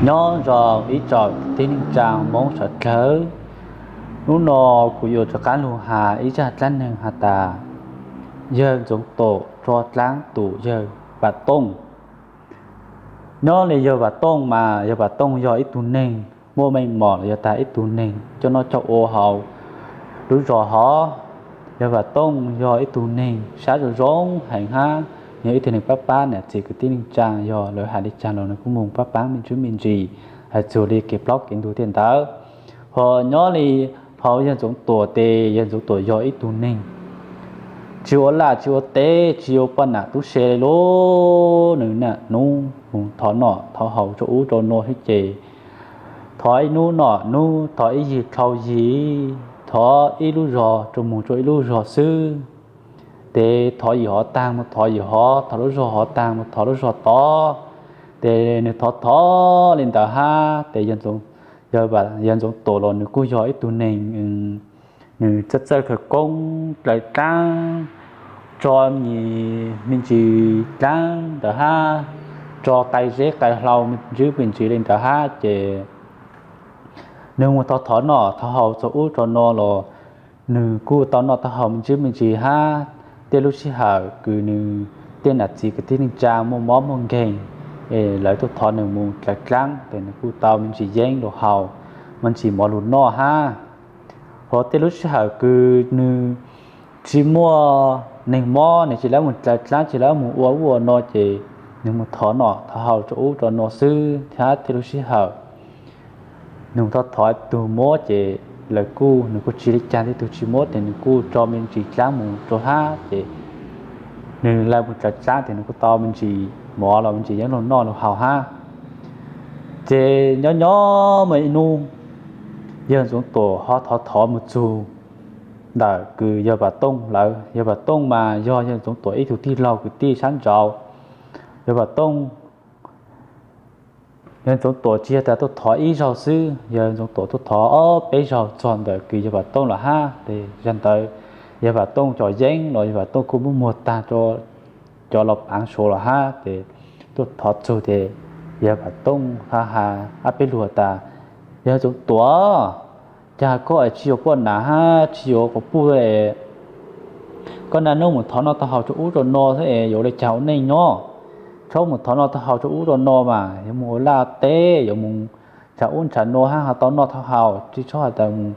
Nyob zoo ib tsoom tib neeg tsaa Moob sawv dlawg. Nub no kuv yuav rov qaab lug has ib zaaj dlaab neeg has tas yawg Ntxoov Tuam rua dlaab tus yawg Vam Tooj. Nyob le yawg Vam Tooj mas yawg Vam Tooj yog ib tug neeg muaj meej mom los yog tas ib tug neeg coj noj coj ua hauv lub zog hov. Yawg Vam Tooj yog ib tug neeg sab zoo zoo heev hab yog ib tug neeg paab paab nam txiv kwv tij neej tsaa, yog lawv has le caag los nws kuj moog paab paab me ntsis me ntsis, has txug le kev plaub kev ntug tej ntawd. Hos nyob le hauv yawg Ntxoov Tuam tes yawg Ntxoov Tuam yog ib tug neeg tsi ua laj tsi ua teb, tsi ua poj nam tub se le lub. Nws nam nub moog thov noj thov haus rua ub rua nuav xwb ces thov ib nub noj nub, thov ib yig dlhau yig, thov ib lub zog rua moog rua ib lub zog xwb. Tes thov yim hov taag moog thov yim hov, thov lub zog hov taag moog thov lub zog tod. Tes nws thov thov le ntawd hab tes yawg Ntxoov Tuam los nws kuj yog ib tug neeg nws txawj txawj khawv koob dlaws dlaab, tso me ntsis dlaab ntawd hab, tso qai zeb qai hlau me ntsis me ntsis le ntawd hab ces nws moog thov thov noj thov haus txug ub txug no los nws kuj tau noj tau haus me ntsis me ntsis hab. Tej lub sij hawm kws nws tej nam txiv kwv tij neej tsaa muaj mob muaj nkeeg es lawv tuaj thov nws moog dlaws dlaab tes nws kuj tau me ntsis yeeb lug haus, me ntsis mov lug noj hab. Hos tej lub sij hawm kws nws tsi muaj neeg mob, nws tsi lab moog dlaws dlaab, tsi lab moog ua ub ua no ces nws moog thov noj thov haus rua ub rua no xwb. Hab tej lub sij hawm nws thov thov tug muab ces lawv kuj, nws kuj tsi le caag, tej tug tsi muab tes nws kuj tso me ntsis dlaab moog rua hab ces nws lawv moog dlaws dlaab tes nws kuj tau me ntsis mov los me ntsis yeeb lug noj lug haus hab. Ces nyob nyob muaj ib nub yawg Ntxoov Tuam ho thov thov moog txug ntawm kws yawg Vam Tooj lawv. Yawg Vam Tooj mas yog yawg Ntxoov Tuam ib tug tij laug kwv tij sab nraud. Yawg Vam Tooj, yawg Ntxoov Tuam tsi yog tas tuaj thov ib zaug xwb, yawg Ntxoov Tuam tuaj thov ob peb zaug txog ntawm kws yawg Vam Tooj los hab. Tes yog ntawd yawg Vam Tooj cov yeeb los yawg Vam Tooj kuj muab muag taag rua cov los paav suav los hab. Tes tuaj thov txug tes yawg Vam Tooj ha has ob peb lug tas, yawg Ntxoov Tuam, caag koj es tsi yuav poj nam hab tsi yuav quas puj, koj naj nub moog thov noj thov haus rua ub rua no xwb es yuav le caag ua neej nyob? Txhob moog thov noj thov haus rua ub rua no mas, yuav moog ua laj teb, yuav moog nrhav ub nrhav no hab ho tau noj tau haus, tsi txhob has tas moog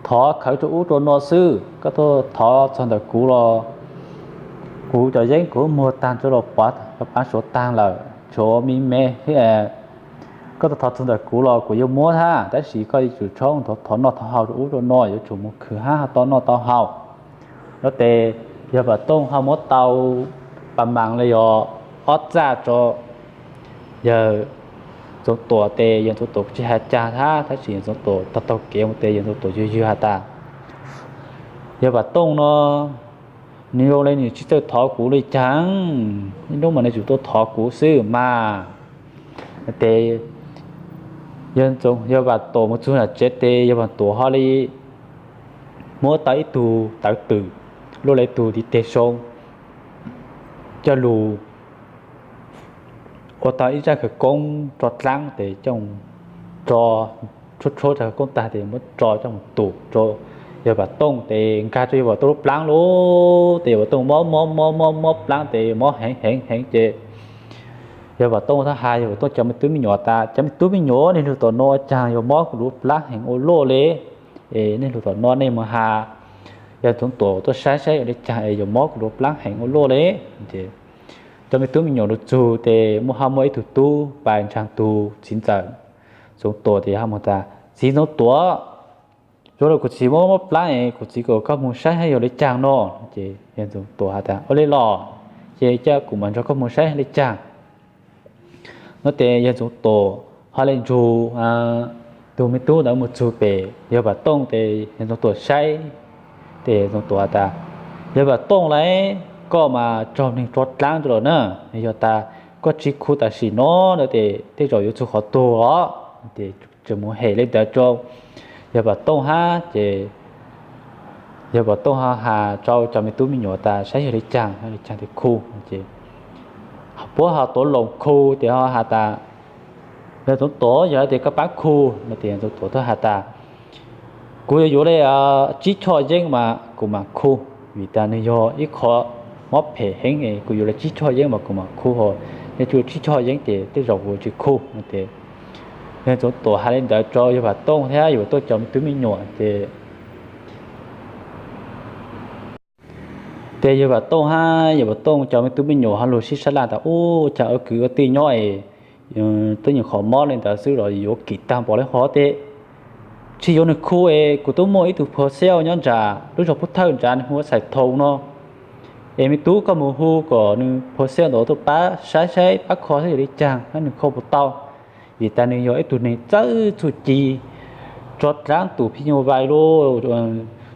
thov khawv rua ub rua no xwb. Koj tuaj thov txog ntawm kuv los kuv cov yeeb kuv muag taag tso los paav suav taag lawm, tshuav me me xwb. Koj tuaj thov txog ntawm kuv los kuv yuav muab hab, tab sis koj yuav tsum txhob thov noj thov haus rua ub rua no, yuav tsum moog khwv hab ho tau noj tau haus. No tes yawg Vam Tooj ho muab tau pas maas le yog ob txaj rua yawg Ntxoov Tuam tes yawg Ntxoov Tuam tsi has caag hab, tab sis yawg Ntxoov Tuam taug taug kev mus tes yawg Ntxoov Tuam yws yws has tas, yawg Vam Tooj no nws zoo le nws tsi txawj thov kuv le caag, ib nub mas nws tsum tuaj thov kuv xwb mas. Tes yawg Vam Tuam mus txug nram tsev tes yawg Vam Tuam ho li muab tau ib tug tawv twm, luaj le tug tiv teg soo, coj lug ua tau ib zaj khawv koob tso dlaab tes coj tso, tshuab tshuab zaj khawv koob tag tes muab tso coj mus tum rua yawg Vam Tooj tes nkag rua yawg Vam Tooj lub plaab lawm tes yawg Vam Tooj mob mob mob mob mob plaab tes mob heev heev heev ces yawg Vam Tooj txhaj has yawg Vam Tooj cov me tub me nyuam tas, cov me tub me nyuam, nej lug tom no caag yuav mob kuv lub plaab heev ua luaj le. Es nej lug tom no nej moog has yawg Ntxoov Tuam tuaj saib saib yuav le caag es yuav mob kuv lub plaab heev ua luaj le. Cov me tub me nyuam lug txug tes muaj, ho muaj ib tug tub pais ntsaag tug txiv ntxawm Ntxoov Tuam tes ho moog tas, txiv Ntxoov Tuam, zoo le kuv txiv mob mob plaab es kuv txiv kom koj moog saib saib yuav le caag no. Ces yawg Ntxoov Tuam has tas, ua le los, ces cia kuv mam nrug koj moog saib le caag. No tes yawg Ntxoov Tuam ho le nrug tug me tub ntawd mus txug pem yawg Vam Tooj tes yawg Ntxoov Tuam saib tes yawg Ntxoov Tuam has tas, yawg Vam Tooj lauj, koj mas raug neeg tso dlaab rua lawm na, yog tas koj tsi khu tam sim no tes tej zaum yuav txug qhov tuag os. Ces tseem mus hem le ntawd rua yawg Vam Tooj hab ces yawg Vam Tooj ho has rua cov me tub me nyuam tas saib yog le caag, le caag tes khu. Ces puab ho tuav loo khu tes ho has tas, Yawg Txoov Tuam, yog tias koj pab khu no ces Yawg Txoov Tuam tau has tas, kuv yuav yuav li tsib choj yeeb mas kuv mam khu, vim tas nws yog ib qho mob phem heev, kuv yuav li tsib choj yeeb mas kuv mam khu, ho nej tsuj tsib choj yeeb ces tej zaum kuv tsis khu no ces Yawg Txoov Tuam hais li ntawd rau Yawg Vam Tooj thiab Yawg Vam Tooj cov me tub me nyuam ces Ces Yawg Vam Tooj hab Yawg Vam Tooj cov me tub me nyuam ho lug sib sab laj tas, ub, cas ua kwv ua tij nyob es tub nyuam qhov mob li ntawd xwb los yuav kim tag npaum li hov tes, tsis yuav nws khu es kuv twb muaj ib tug phos xiab nyob nram lub zog Pub Thawj nrad, nws hu ua Xais Thoo no, es me tub koj mus hu kom nws phos xiab ntawd tuaj pab saib saib pab kho saib yog li caag hab nws kho puas tau. Vim tas nws yog ib tug neeg txawj txuj ci, tso dlaab tus phij nyuj vais lug,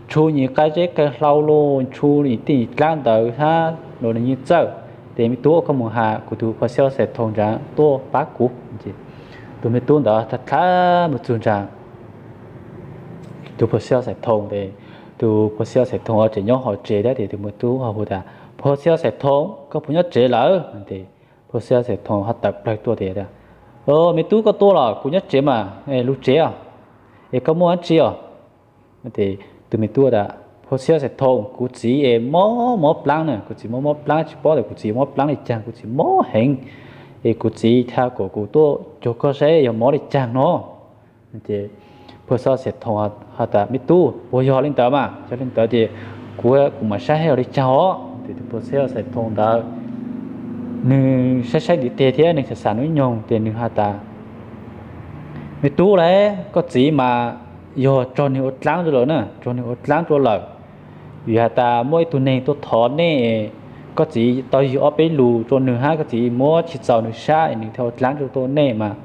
tshu nyim qai zeb qai hlau lug, tshu nyim tij nyim dlaab ntawd hab los nws yeej txawj. Ces me tub, koj mus has kuv tus phos xiab Xais Thoo nrad tuaj pab kuv. Tus me tub ntawd tha tha mus txug nrad tus phos xiab Xais Thoo tes, tus phos xiab Xais Thoo tseem nyob hauv tsev thiab tes tus me tub ho hu tas, phos xiab Xais Thoo, koj puas nyob tsev lawm? Phos xiab Xais Thoo ho tawm plawg tuaj tes, me tub, koj tuaj los? Kuv nyob tsev mas, lug tsev os, es koj muaj dab tsi os? Tus me tub tas, phos xiab Xais Thoo, kuv txiv es mob mob plaab na, kuv txiv mob mob plaab, tsis paub tas kuv txiv mob plaab li caag, kuv txiv mob heev, es kuv txiv tha kom kuv tuaj cuag koj saib yog mob li caag no. Phos xiab Xais Thoo has tas, me tub, puas yog li ntawd mas? Yog li ntawd ces kuv, kuv mam saib saib yog li caag os. Tes tus phos xiab Xais Thoo ntawd, nws saib saib ntiv teg thiab nws xav xav nub nyoog tes nws has tas, me tub lauj, koj txiv mas yog tsog nwg ua dlaab rua lawm na, tsog nwg ua dlaab rua lawm. Vim has tas muaj ib tug neeg tuaj thov nej, koj txiv tau yws ob peb lus rua nwg hab koj txiv muab tsis txaus nwg sab es nwg thiaj ua dlaab rua tuaj nej mas.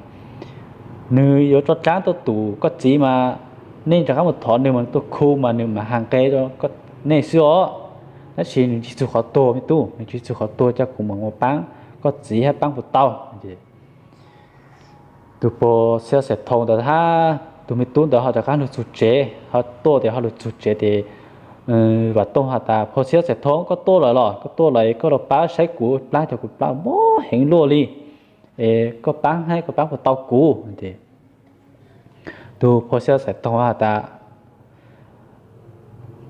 Nwg yuav tso dlaab tuaj tum koj txiv mas, nej rov qaab mus thov nwg mas nwg tuaj khu mas nwg mam has nqe rua nej xwb os. Tab sis nwg tsis txug qhov tuag me tub, nwg tsis txug qhov tuag, ca kuv mam mus paab koj txiv hab paab puas tau. Tus phos xiab Xais Thoo ntawd hab tus me tub ntawd ho rov qaab lug txug tsev, ho tuaj tes ho lug txug tsev tes Vam Tooj has tas, phos xiab Xais Thoo, koj tuaj lawm los? Koj tuaj lawm koj los paab saib kuv plaab, cov kuv plaab mob heev luaj li, es koj paab hab koj paab puas tau kuv? Tus phos xiab Xais Thoo has tas,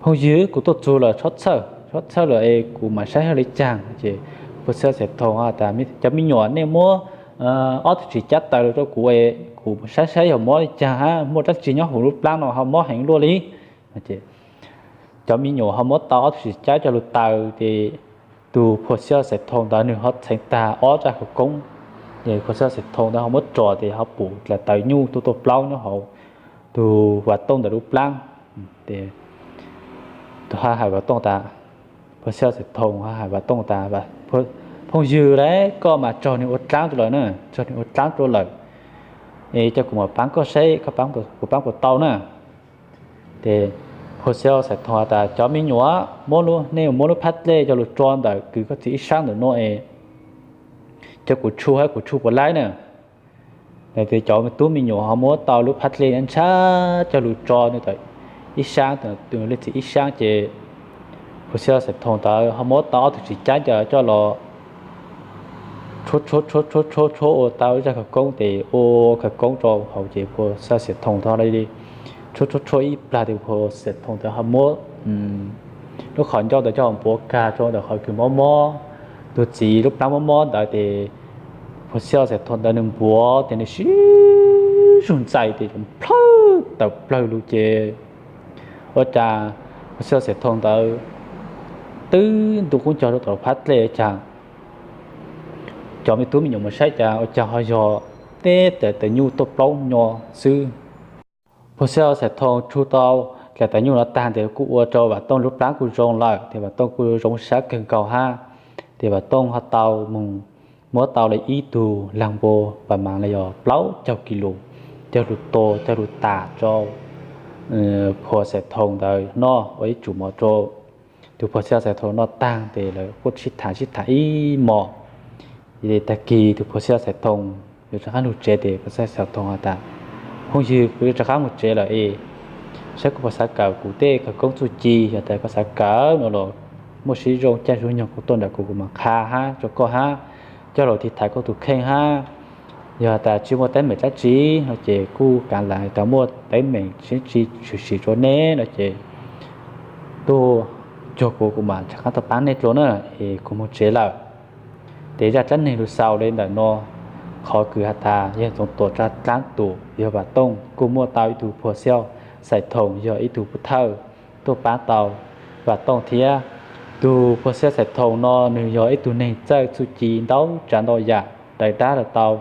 phooj ywg, kuv tuaj txug lawm, txhob txhawj, txhob txhawj lawm es kuv mam saib yog li caag. Ces phos xiab Xais Thoo has tas, cov me nyuam, nej muab ob tug tsim cab taws lug rua kuv es kuv saib saib yog mob li caag hab muaj dlaab tsi nyob huv lub plaab no ho mob heev luaj li. Cov me nyuam ho muab tau ob tug tsim cab coj lug taws tes tus phos xiab Xais Thoo ntawd nwg ho txheev tag ob zaj khawv koob. Ces phos xiab Xais Thoo ntawd ho muab tso tes ho pum dlaim tawv nyuj tuaj tuaj plaub nyob hauv tus Vam Tooj ntawm lub plaab. Tes tus ha hais Vam Tooj tas, phos xiab Xais Thoo ha hais Vam Tooj tas, phooj ywg lauj, koj mas tsog nwg ua dlaab rua lawm na, tsog nwg ua dlaab rua lawm, es ca kuv mam paab koj saib kuv paab puas tau na. Tes phos xiab Xais Thoo tas, cov me nyuam, muab, nej muab lub phab dlej coj lug tso ntawm kws koj txiv ib saab ntawm nuav es ca kuv tshu hab kuv tshu puas laib na. Tes cov me tub me nyuam ho muab tau lub phab dlej ntshav coj lug tso ntawm ib saab, leej txiv ib saab ces phos xiab Xais Thoo ntawd ho muab tau ob tug tsim cab ntawd coj los tshuab tshuab tshuab tshuab tshuab ua tau ib zaj khawv koob tes ua khawv koob rau hauv ces phos xiab Xais Thoo ntawd li tshuab tshuab tshuab ib plag tes phos xiab Xais Thoo ntawd ho muab lub qhov ncauj ntawd coj npuav kag rau ntawm qhov kws mob mob, tug txiv lub plaab mob mob ntawd tes phos xiab Xais Thoo ntawd nwg npuav tes nwg sib zug ntxais tes plawg tawm plawg lug ces ua cas phos xiab Xais Thoo ntawd twb ntu qub ncaug rau tom phab dlej ua cas cov me tub me nyuam mus saib cas ua cas ho yog teb dlaim tawv nyuj tuaj plaub nyob xwb. Phos xiab Xais Thoo tshu tau dlaim tawv nyuj no tag tes kuj ua rau Vam Tooj lub plaab kuj zoo lawm tes Vam Tooj kuj zoo sab kawg nkaus hab. Tes Vam Tooj ho tau mus muab tau li ib tug laag npua pas mas li yog plaub caug kis lus coj lug tua coj lug tas rau phos Xais Thoo ntawd noj ua ib tsum mov rau. Tus phos xiab Xais Thoo noj taag tes lawv kuj sib tham sib tham ib mos. Ces tag kis tus phos xiab Xais Thoo yuav rov qaab lug tsev tes phos xiab Xais Thoo has tas, phooj ywg, kuv yuav rov qaab mus tsev lawm es saib koj puas xav kawm kuv tej khawv koob txuj ci, yog tas koj xav kawm no los muaj sib zoo caij zoo nyoog kuv tuaj nrad kuv kuv mam qha hab rau koj hab, coj lug tiv thaiv koj tus kheej hab. Yog has tas tsis muaj teeb meem dlaab tsi no ces kuj kav lam tas muaj teeb meem tsi tshwm sim rua neb no ces tuaj cuag kuv, kuv mam rov qaab tuaj paab nej dlua na, es kuv moog tsev lawm. Ces zaj dlaab neeg lug xaus le ntawm no, qhov kws has tas yawg Ntxoov Tuam rov dlaab tus yawg Vam Tooj kuj muaj tau ib tug phua xiab Xais Thoo yog ib tug pov thawj tuaj paab tau Vam Tooj thiab. Tug phua xiab Xais Thoo no nwg yog ib tug neeg txawj txuj ci ntau tsav ntau yam, daws dab los tau,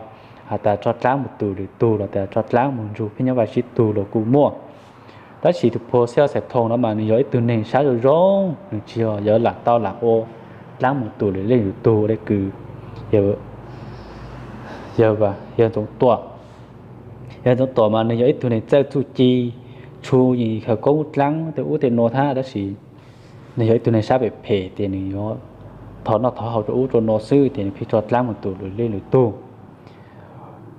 has tas rov dlaab moog tus lwm tug los tas rov dlaab moog nrug phib nyob Vaaj Sib tug los kuj muaj. Tab sis tug phua xiab Xais Thoo no mas nwg yog ib tug neeg sab zoo zoo, nwg tsis yog yuav lam tau lam ua dlaab moog tus lwm leej lwm tug le kws yawg Ntxoov Tuam. Yawg Ntxoov Tuam mas nwg yog ib tug neeg txawj txuj ci, tshu khawv koob dlaab tej ub tej nuav hab, tab sis nwg yog ib tug neeg sab phem phem ces nwg yuav thov noj thov haus rua ub rua nuav xwb ces nwg pheej rov dlaab moog tus lwm leej lwm tug.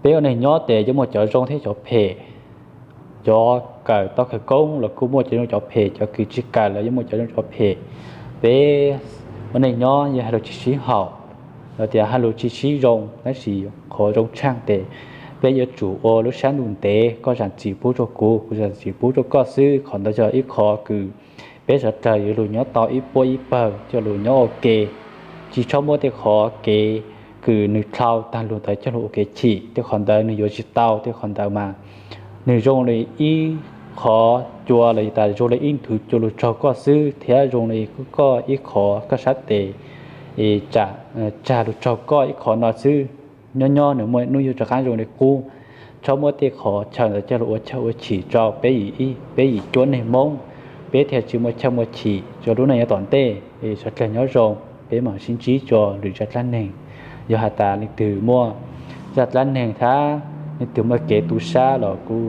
Peb ua neeg nyob tes yuav muaj cov zoo thiab cov phem, cov kawm tau khawv koob los kuj muaj cov zoo cov phem, cov kws tsis kawm los yuav muaj cov zoo cov phem. Peb ua neeg nyob yog has lug tsis sib haum los tias has lug tsis sib zoo, tab sis qhov zoo tshaaj tes peb yuav tsum ua lub sab ntuj ntev, koj zaam txim pub rua kuv, kuv zaam txim pub rua koj xwb. Qhov ntawd yog ib qhov kws peb sawv dlawg yuav lug nyob tau ib puab ib pawg coj lug nyob ua ke. Tsis txhob muab tej qhov kev kws nwg dlhau taag lug ntawd coj lug ua kev chim, tej qhov ntawd nwg yuav tsis tau. Tej qhov ntawd mas nwg zoo le ib qhov cua los tas zoo le ib nthwv cua lug tsaug koj xwb thiab zoo le koj ib qhov koj sab tes tsag lug tsaug koj ib qhov no xwb. Nyob nyob nwg muaj ib nub yuav rov qaab zoo le qub. Txhob muab tej qhov chaw ntawd coj lug ua chaw ua chim rua peb, peb yim cuab neeg Moob, peb thiaj tsis muaj chaw muaj chim rua lub neej nyob tom ntej. Es sawv dlawg nyob zoo, peb mam sib ntsib rua lwm zaj dlaab neeg. Yog has tas leej twg muaj zaj dlaab neeg hab leej twg muaj kev tu sab los kuj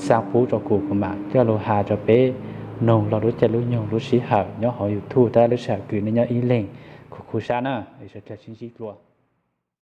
xa pub rua kuv, kuv mam coj lug has rua peb noog lug lub caij lub nyoog lub sij hawm nyob hauv YouTube hab lub sij hawm kws nej nyob ib leeg khuv khuv sab na. Es sawv dlawg sib ntsib dlua.